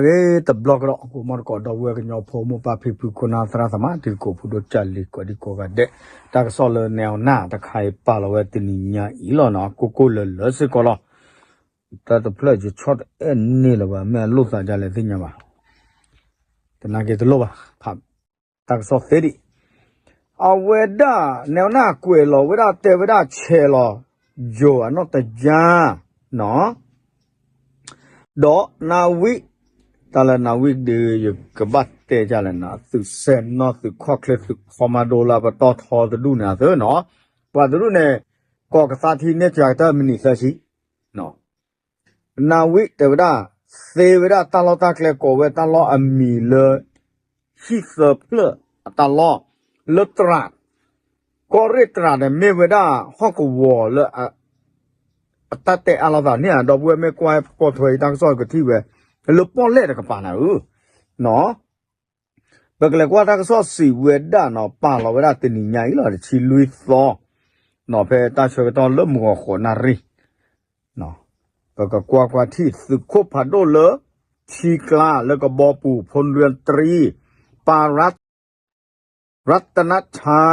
ဂ့ၤတဘျီကဒီး ကိးမီတကိး ဒီပုၢ်ဝဲၢ်ကညီဖိ မိၢ်ပၢ်ဖံဖု ခိၣ်နၢ်သရၣ်သမါ တံၤသကိးဖိဒိၣ် ကၢ်လံၤကိးဒံကိးဂၤဒဲး, တၢ်ကစီၣ်လၢနဲအီၤနၢ်တခါအံၤပာ်လီၤဝဲတနံၤညါအံၤလီၤနီၤ, ကိၢ်ကိၢ်လၢၤလၢၤစ့ၢ်ကီးလီၤ. တၢ်တဖျၢၣ်ယဆီတအဲၣ်န့ၢ်လၢၤဘၣ် မ့ၢ်အလိၣ်သးဒ်လဲၣ်သ့ၣ်ညါဘၣ်, သနာ်က့တလိၣ်ဘၣ်, ဖးတၢ်ကစီၣ်သ့ဒံး အဝဲဒၣ် နဲအီၤနၢ်ကွဲးလီၤဝဲဒၣ် တဲဝဲဒၣ်ဆဲးလီၤ ယိၤအနီၢ်တယါနီၤ, ဒီးနဝံၣ်, တၢ်လၢနဝံၣ်ဒုး ယကဘၣ်တဲဒ်လဲၣ်နီၤ, သုးစဲၣ်နီၣ် သုးခီၣ်ချ့ သုးခီမၤဒိလၢပတီၢ်ထီတဒူၣ်န့ၣ်အသိးနီၤ, ပှၤတဒူၣ်န့ၣ် ကိးကသါထံန့ၢ်စှၤကတၢၢ်မံးနံးသၢဆံ နဝံၣ်တဲဝဲဒၣ်, သ့ဝဲဒၣ်တၢ်လီၢ်တၢ်ကျဲ ကိးဝဲတၢ်လီၢ်အမံၤလၢ ဟံၣ်သၢဖျၢၣ်အတၢ်လီၢ်, လၢတြး, ကီၢ်ရ့ၣ်တြးန့ၣ် မ့ၢ်ဝဲဒၣ်ဟီၣ်ကဝီၤလၢ အတၢ်တဲအါလိာ်သးန့ၣ်ဧါ, ဒီပုၢ်ဝဲၢ်မ့ၢ်ကွၢ်ပိာ်ထွဲအံၤတၢ်ကစီၣ်ကထံၣ်ဝဲ လၢပီၣ်လဲၣ်တကပၤနၤဧၢ, နီၤ ပကလဲၤကွၢ်တၢ်ကစီၣ်စံးဝဲဒၣ်နီၤ, ပာ်လီၤဝဲဒၣ်တနံၤညါအံၤလီၤ, တဆံလွံၢ်သီ, နီၤ ဖဲတၢ်ဆၢကတီၢ်လၢမုၢ်ဂီၤဃိးနၣ်ရံၣ်, ပကကွၢ်ကွၢ်ထံၣ်သုးခိၣ်ဖးဒိၣ်လၢ ထံကျါလၢကဘီပူၤ ဖိနွဲတရံး, ပၢ် ရတနထါ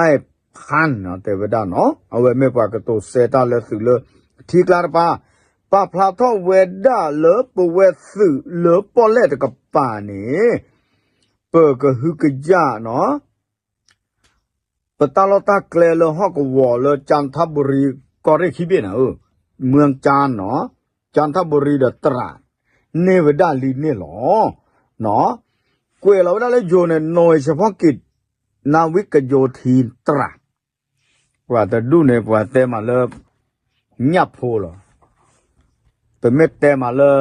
ဖၣ် တဲဝဲဒၣ်နီၤ, အဝဲမ့ၢ်ပှၤကတိၤစဲတၢ်လၢသုးလၢ ထံကျါတပၤ, ပာ်ဖျါထီၣ်ဝဲဒၣ်လၢပဝဲသုးလၢပီၣ်လဲၣ်တကပၤန့ၣ်, ပကဟုကယာ်နီၤ ပတၢ်လီၢ်တၢ်ကျဲလၢဟီၣ်ကဝီၤလၢ ကၠၣ်ထၣ်ဘူရံ ကီၢ်ရ့ၣ်ခံဘ့ၣ်နၤဧၢ, မၢကၠၣ်နီၤ, ကၠၣ်ထၣ်ဘူရံဒီးတြး, န့ၢ်ဝဲဒၣ်လံန့ၣ်လီၤ. ကွဲးလီၤဝဲဒၣ်လၢယိၤန့ၣ် နွံဆၢဖီက့ၤ နဝံၣ်ကယိထံတြး, ပှၤတဒူၣ်န့ၣ် ပှၤတဲမးလၢ ညၣ်ဖိလီၤ. ပမ့ၢ်တဲမးလၢ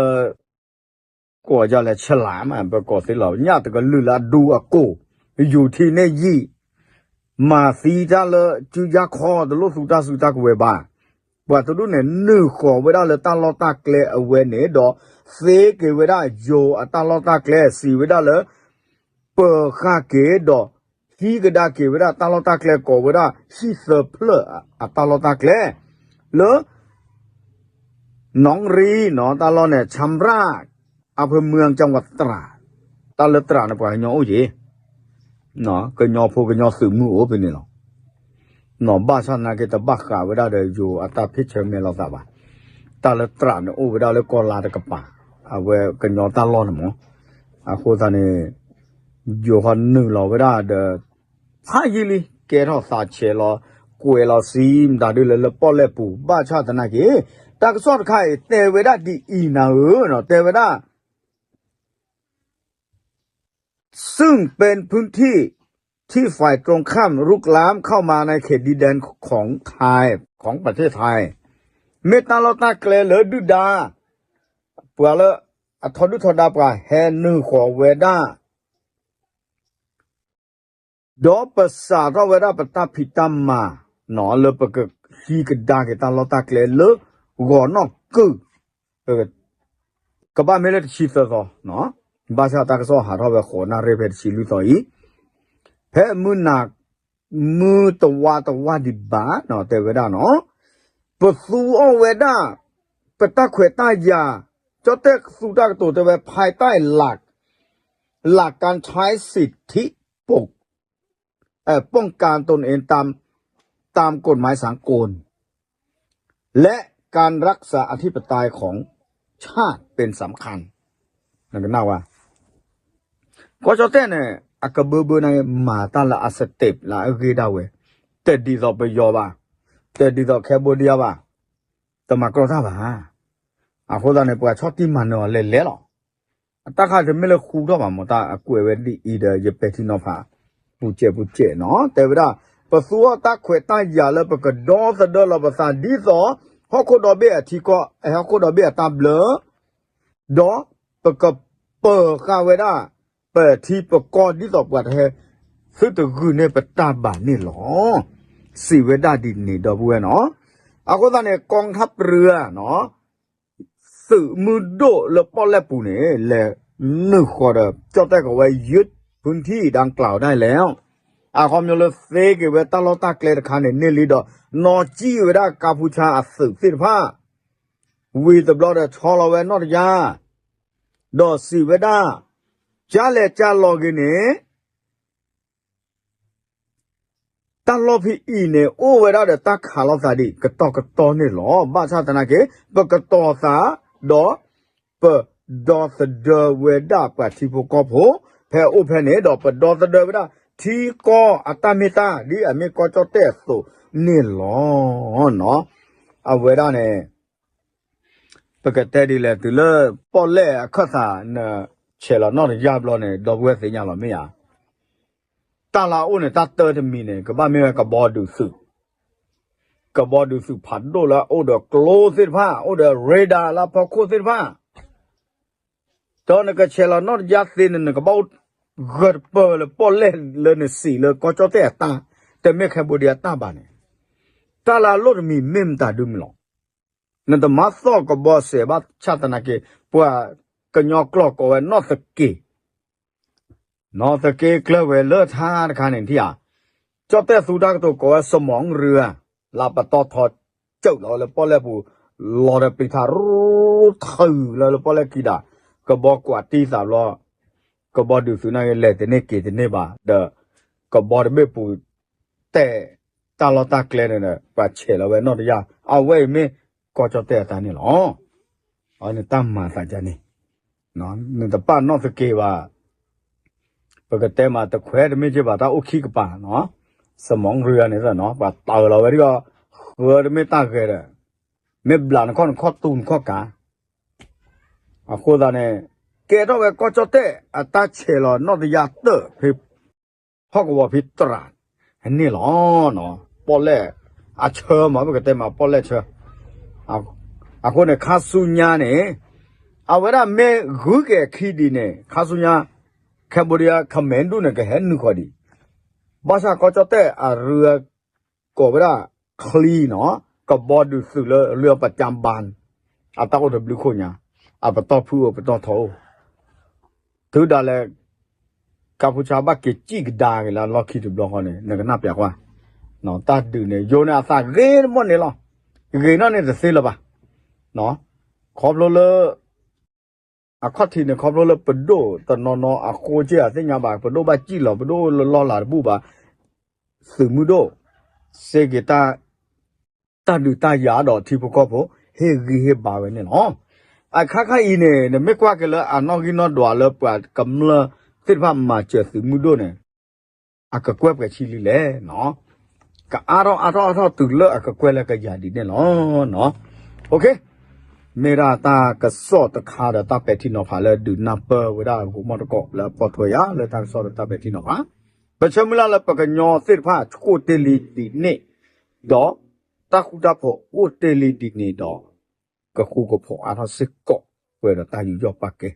ကိးဒ်လဲၣ် ဆလးမး ပကိးသ့လီၤ, ညၣ်တကလုာ်လၢအဒူအကိၢ်, ယူၤထံန့ၣ်ယံာ်, မၤသံတၢ်လၢ စုယါခီ တလိၣ်သူတၢ်စုတၢ်ကဝဲၤဘၣ်. ပှၤတဒူၣ်န့ၣ် နုာ်ဃီၤဝဲဒၣ်လၢတၢ်လီၢ်တၢ်ကျဲအဝဲန့ၣ်ဒီး သ့က့ၤဝဲဒၣ်ယိၤအတၢ်လီၢ်တၢ်ကျဲ စံးဝဲဒၣ်လၢ ပၢၤဃာ်က့ၤဒီး ဟံးကဒါက့ၤဝဲဒၣ်တၢ်လီၢ်တၢ်ကျဲ ကိးဝဲဒၣ်ဟံၣ်သၢဖျၢၣ်အတၢ်လီၢ်တၢ်ကျဲ လၢ နီၣ်ရံနီၤ တၢ်လီၢ်န့ၣ် ဆၣ်ရၣ် အဖၢမုၢ်ကၠၣ်ဝးတြး, တၢ်လၢတြးန့ၣ် ပှၤကညီအိၣ်က့ၤ, ကညီဖိကညီသုးမုၢ်အိၣ်ဖဲန့ၣ်လီၤ. ဘၣ်ဆၣ်သနာ်က့ တဘၣ်ဃးဝဲဒၣ်ဒီးယိၤအတၢ်ဖ့ၣ်ဆၢမဲာ်လိာ်သးဘၣ်. တၢ်လၢတြးန့ၣ်အိၣ်ဝဲဒၣ်လၢကီၢ်လါတကပၤ, အဝဲကညီတၢ်လီၢ်န့ၣ်မး. အဃိသတးန့ၣ် ယိၤဃီနုာ်လီၤဝဲဒၣ်ဒီး ဖးယံာ်လံ ကဲထီၣ်သးဆဲးလီၤ ကွဲးလီၤစံးမတၤဒ်လဲၣ်လၢပီၣ်လဲၣ်ပူၤ ဘၣ်ဆၣ်သနာ်က့ တၢ်ကစီၣ်တခါအံၤ တဲဝဲဒၣ်ဒ်အံၤနၤဧၢ, တဲဝဲဒၣ် ซึ่งเป็นพื้นที่ที่ฝ่ายตรงข้ามรุกรานเข้ามาในเขตดินแดนของไทย ของประเทศไทย မ့ၢ်တၢ်လီၢ်တၢ်ကျဲလၢဒုၣ်ဒါ ပှၤလၢအထီဒုၣ်ထီဒါပှၤဟဲနုာ်ဃီၤဝဲဒၣ် ဒီးပစးထီၣ်ဝဲဒၣ်ပတၢ်ဖံးတၢ်မၤ လၢပကဟံးကဒါက့ၤတၢ်လီၢ်တၢ်ကျဲလၢ ဂီၤနီၣ်ကုၢ် ကဘၣ်မ့ၢ်လၢတဆံသၢသီ, ဘၣ်ဆၣ်တၢ်ကစီၣ်ဟးထီၣ်ဝဲဃိးနၣ်ရံၣ်ဖဲတဆံလွံၢ်သီအံၤ, ဖဲမုၢ်နၤ မုၢ်တဝါတဝါဒံးဘၣ် တဲဝဲဒၣ်နီၤ, ပသူအီၣ်ဝဲဒၣ် ပတၢ်ခွဲးတၢ်ယာ် ကၠီၣ်တဲၣ်သူတၢ်ကတိၤတဲဝဲ ภายใต้หลัก หลักการใช้สิทธิปก ป้องกันตนเองตาม ตามกฎหมายสากล และการรักษาอธิปไตยของชาติเป็นสำคัญ နကနၣ်ဝဲ ကီၢ်ကၠီၣ်တဲၣ်န့ၣ် အကဘၢဘၢန့ၣ် မၤတၢ်လၢအစတ့းလၢအဂ့ၢ်ဒၣ်ဝဲ, တဒ်သိးပယီၤဘၣ်, တဒ်သိး Cambodia ဘၣ်, တမၤကြီတၢ်ဘၣ်. အဃိသတးန့ၣ် ပှၤဆီၣ်တံၢ်မၤနၢၤအီၤလဲၤလဲၤလီၤ. အတၢ်ခါတမ့ၢ်လၢဃူထီၣ်ဘၣ်မး တၢ်အကွဲးဝဲဒ်အံၤဒီး ယပဲာ်ထံနီၤဖး ပူၤစဲးပူၤစဲးနီၤ တဲဝဲဒၣ် ပသူအီၣ်တၢ်ခွဲးတၢ်ယာ်လၢပကဒီသဒၢလီၤပသးဒ်သိး ဟီၣ်ခိၣ်ဒီဘ့ၣ်အထံကီၢ် ဟီၣ်ခိၣ်ဒီဘ့ၣ်အတၢ်ဘျၢ ဒီးပကပၢၤဃာ်ဝဲဒၣ် ပထံပကီၢ်ဒ်သိးပှၤတဟဲ သုတဂုာ်န့ၢ်ပတၢ်ဘၣ်န့ၣ်လီၤ. စံးဝဲဒၣ်ဒ်န့ၣ် ဒီပုၢ်ဝဲၢ်နီၤ. အဃိသတးန့ၣ် กองทัพเรือနီၤ သုးမုၢ်ဒိၣ်လၢပီၣ်လဲၣ်ပူၤန့ၣ် လဲၤနုာ်ဃီၤဒီး ကၠီၣ်တဲၣ်ကီးဝဲ ยึดพื้นที่ดังกล่าวได้แล้ว အခီပညီလၢသ့က့ၤဝဲတၢ်လီၢ်တၢ်ကျဲတခါန့ၣ် န့ၢ်လံဒီး နီၣ်ကံၣ်ဝဲဒၣ်ကါဖူဆါအသုးသ့ၣ်တဖၣ် ဝံၤတဘျီဒီး ဆီလီၤဝဲနီၣ်တယါ ဒီးစံးဝဲဒၣ်, ကၢ်လဲၤကၢ်လီၤဂ့ၤန့ၣ် တၢ်လီၢ်ဖဲအံၤန့ၣ် အိၣ်ဝဲဒၣ်ဒီးတၢ်ခးလိာ်သးဒ်ကတီၢ်ကတီၢ်န့ၣ်လီၤ. ဘၣ်ဆၣ်သနာ်က့ ပကတီၤသး ဒီးပဒီသဒၢဝဲဒၣ်ပှၤထံဖိကီၢ်ဖိ ဖဲအိၣ်ဖဲန့ၣ် ဒီးပဒီသဒၢဝဲဒၣ်ထံကီၢ်အတၢ်မ့ၢ်တၢ် ဒ်အမ့ၢ်ကီၢ်ကၠီၣ်တဲၣ်အသိးန့ၣ်လီၤ. အဝဲဒၣ်န့ၣ် ပကတဲဒ်လဲၣ် တုၤလၢပီၣ်လဲၣ်အခၢၣ်သး နဆဲးလီၤနီၣ်တယၢ်ဘျီန့ၣ် ဒီပုၢ်ဝဲၢ်သ့ၣ်ညါလီၤမ့ၢ်ဧါ. တၢ်လၢအအိၣ်န့ၣ် တၢ်တၢတမံၤန့ၣ် ကဘၣ်မ့ၢ်ဝဲကဘီဒုးသုး, ကဘီဒုးသုးဖးဒိၣ်လၢအအိၣ်ဒီးကျိသ့ၣ်တဖၣ် အိၣ်ဒီး radar လၢအဖီခိၣ်သ့ၣ်တဖၣ် ဒီးနကဆဲးလီၤနီၣ်တယၢ်သ့န့ၣ် နကဘၣ်အိၣ်ဂၢၢ်တပၢၢ်ဝဲလၢပီၣ်လဲၣ်လၢနစံးလၢကီၢ်ကၠီၣ်တဲၣ်အတၢ်, တမ့ၢ် Cambodia အတၢ်ဘၣ်န့ၣ်, တၢ်လၢအလိၣ်တမံၤမ့ၢ်မတၤဒုမ့ၢ်လီၤ. နတမၤသီၣ်ကဘီစဲးဘၣ်ဆၣ်သနာ်က့ ပှၤကညီကျိာ်ကိးဝဲနီၣ်သက့ၤ နီၣ်သက့ၤကျၢၢ်ဝဲလၢထါတခါန့ၣ်ထံၣ်ဧါ, ကၠီၣ်တဲၣ်သူတၢ်ကတိၤကိးဝဲ စမီၣ်ရူဧါ, လၢပတီၢ်ထီကၠိာ်လီၤလၢပီၣ်လဲၣ်ပူၤ, လီၤဒီးပံၤထးရူထၢၣ်လၢလၢပီၣ်လဲၣ်ခံဒး, ကဘီကွၢ်တံၢ်သးဘျီ, ကဘီဒုးသုးန့ၣ်ဂ့ၤ လဲၤတန့ၢ်က့ၤတန့ၢ်ဘၣ်, ဒီးကဘီတဘ့ၣ်ပူၤ တဲာ်တၢ်လီၢ်တၢ်ကျဲန့ၣ်ဒီး ပှၤဆဲးလီၤဝဲနီၣ်တယၢ်, အဝဲအံၤမ့ၢ်ကီၢ်ကၠီၣ်တဲၣ်အတၢ်န့ၣ်လီၤ. အန့ၣ်တၢ်မၤသးဒ်န့ၣ် နတပာ်နီၣ်သက့ၤဘၣ်, ပကတဲမးတခွဲးတမ့ၢ်က့ဘၣ် တၢ်အိၣ်ခံကပၤ, စမီၣ်ရူန့ၣ် ပှၤတၢ်လီၤဝဲဒ်, ဃၢတမ့ၢ်တၢ်ဂဲၤဒီး, မ့ၢ်ဘျးနခီၣ်နခီၣ်တူနခီၣ်ကၤ, အဃိသတးန့ၣ် ကဲထီၣ်ဝဲကီၢ်ကၠီၣ်တဲၣ်အတၢ်ဆဲးလီၤနီၣ်တယၢ်တၢၢ်ဖဲ ဟီၣ်ကဝီၤဖဲတရၣ်န့ၣ်လီၤ. ပီၣ်လဲၣ်အဆၢမး ပကတဲမးပီၣ်လဲၣ်ဆၢ, အဃိန့ၣ် ခါဆူညါန့ၣ် အဝဲဒၣ်မ့ၢ်ဂုၤက့ၤအခံဒ်န့ၣ် ခါဆူညါ Cambodia commando န့ၣ် ကဟဲနုာ်ဃီၤဒံး, ဘၣ်ဆၣ်ကီၢ်ကၠီၣ်တဲၣ်အရူ ကိးဝဲဒၣ် ချံနီၤ, ကဘီဒုးသုးလၢလွံၢ်အပကၠၢဘၣ်, အတၢ်အိၣ်တဘျုးခိၣ်ညါ, အပတီၢ်ဖုၣ်အိၣ်ပတီၢ်ထီအိၣ်, တုၤဒၣ်လဲာ် ကၢ်ဖူဆါဘၣ်က့ၤစံၣ်ကဒါက့ၤလၢအလီၢ်ခံတဘျီဃီန့ၣ် နကနၣ်ပျးကွၢ်, တၢ်ဒုးန့ၣ် ယိၤန့ၣ်အသးဂ့ၤတဘီန့ၣ်လီၤ, ဂ့ၤနီၣ်န့ၣ်တသ့လၢၤဘၣ်, ခီဖျိလၢ အခီၣ်ထံးန့ၣ် ခီဖျိလၢပဒိၣ်တနီၤနီၤအဃိက့ အသ့ၣ်ညါဘၣ် ပဒိၣ်ဘၣ်စံၣ်လီၤ ပဒိၣ်အိၣ်လၢလီၢ်လၤတဘူၣ်ဘၣ်, သုးမုၢ်ဒိၣ် စ့က့ၤ တၢ်ဒုးတၢ်ယၤဒီးထံဖိကီၢ်ဖိ ဟ့ၣ်ဂံၢ်ဟ့ၣ်ဘါဝဲန့ၣ်လီၤ. အခါခါအံၤန့ၣ် နမ့ၢ်ကွၢ်က့ၤလၢအနီၣ်ဂံၢ်နီၣ်ဒွးလၢပှၤကမျၢၢ်သ့ၣ်တဖၣ်မၤစၢၤသုးမုၢ်ဒိၣ်န့ၣ် အကကွဲၢ်ပှဲၤဆံလံလဲၣ်နီၤ, ကအါထီၣ်အါထီၣ်အါထီၣ်တုၤလၢအကကွဲၢ်လၢကယၤဒ်န့ၣ်လီၤ. မ့ၢ်ဒၣ်တၢ်ကစီၣ်တခါဒီးတၢ်ပဲာ်ထံနီၤဖးလၢဒုးနၢ်ပၢၢ်ဝဲဒၣ်ဂိၤမီၢ်တကိးလၢအပိာ်ထွဲယၤလၢတၢ်ကစီၣ်ဒီးတၢ်ပဲာ်ထံနီၤဖး, ပဆၢမုၢ်လၢ်လၢပကညီသ့ၣ်တဖၣ်ဆိၣ်တ့ၢ်လံဒ်န့ၣ်, ဒီးတၢ်ဃူတၢ်ဖိးအိၣ်တ့ၢ်လံဒ်န့ၣ်ဒီး ကဃူကဖိးအါထီၣ်စ့ၢ်ကီး ပှဲၤဒီးတၢ်ယူးယီၣ်ပာ်ကဲ